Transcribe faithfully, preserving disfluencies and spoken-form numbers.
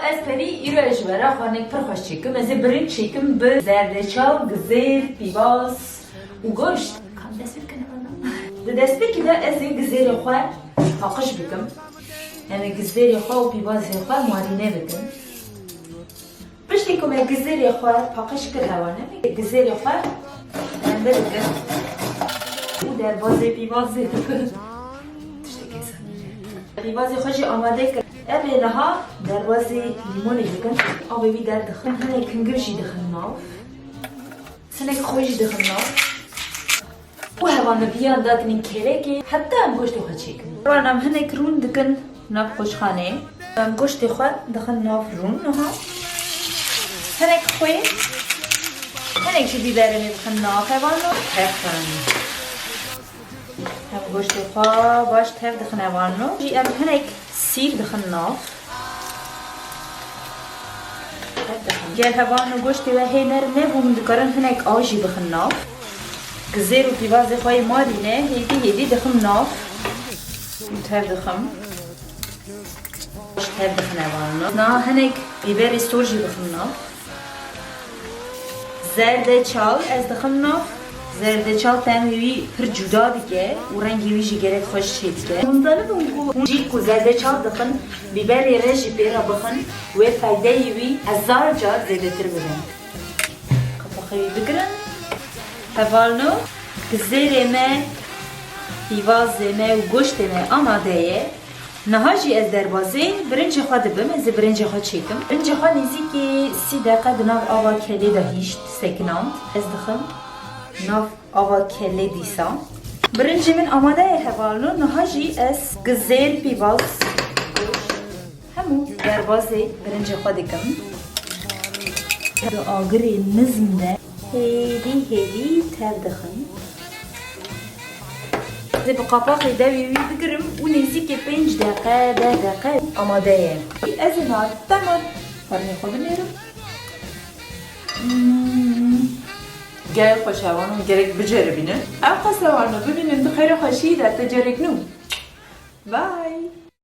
Ez perî îro ez ji we re xwarinêk pir xweş çêkim. Ez ê birinc çêkim bi zerdeçal, gizêr, pîvaz û goşt. Kam dest pê bikene bana? Di destpêkê de ez ê gizêrê xwe paqij bikim. Yanî gizêrê xwe û pîvazê xwe marîne bikim. Piştî ku me gizêrê xwe paqij kir hewane, gizêrê xwe rende dikin û derbazê pîvazê dikin. Tiştekî hesabî ne. Pîvazê xwe jî amade kir. Em ê niha derbazê lîmonê dikin. Avê wî derdixin, hinek hingir jî dixin nav. Hinek xwe jî dixin nav. Û hevalno viyan datinîn kêlekê, heta em goştê xwe çêkin. Wan em hinek rûn dikin nav qoçxanê. Em goştê xwe dixin nav rûn niha. Hinek xwê, hinek jî bîberê dixin nav hevalno. Hevalno. Em goştê xwe baş tev dixin hevalno. Jî em hinek sîr dixin nav. Ger hevalno goştê we hê nerm nebû, hûn dikarin hinek av jî bixin nav. Gizêr û pîvazê xwe yê marîne hêdî hêdî dixin nav. Û tev dixim. Tev dixin hevalno. Na hinek bîberê sor jî dixin nav. Zerdeçal ez dixim nav. Zerdeçal temê wî pir cuda dike û rengê wî jî gelek xweş çêdike. Hûn zanibin ku hûn jî ku zerdeçal dixin, bîberê reş jî pê re bixin, wê feydeyê wî hezar car zêdetir bibe. Qapaqê wî bigirin. Hevalno, gizêrê me, pîvazê me û goştê me amade ye. Niha jî ez derbazê birincê xwe dibim, ez ê birincê xwe çêkim. Birincê xwe nêzîkî sî deqe di nav ava kelê de hişt, sekinand. Ez dixim nav ava kelê dîsa. Birincê min amade ye hevalno, niha jî ez gizêr, pîvaz, goşt, hemû derbazê birincê xwe dikim. Di agirê nizm de hêdî hêdî tev dixim. Ez ê bi qapaqê devê wî bigirim û nêzîkî pênc deqe, deh deqe amade ye. Ez ê niha tema xwarinê xwe binêrim. Hmm. Gelek xweş hevalno, gerek biceribînin. Ew qas hevalno bibînin di xêr û xweşiyê de te carek nû. Bye.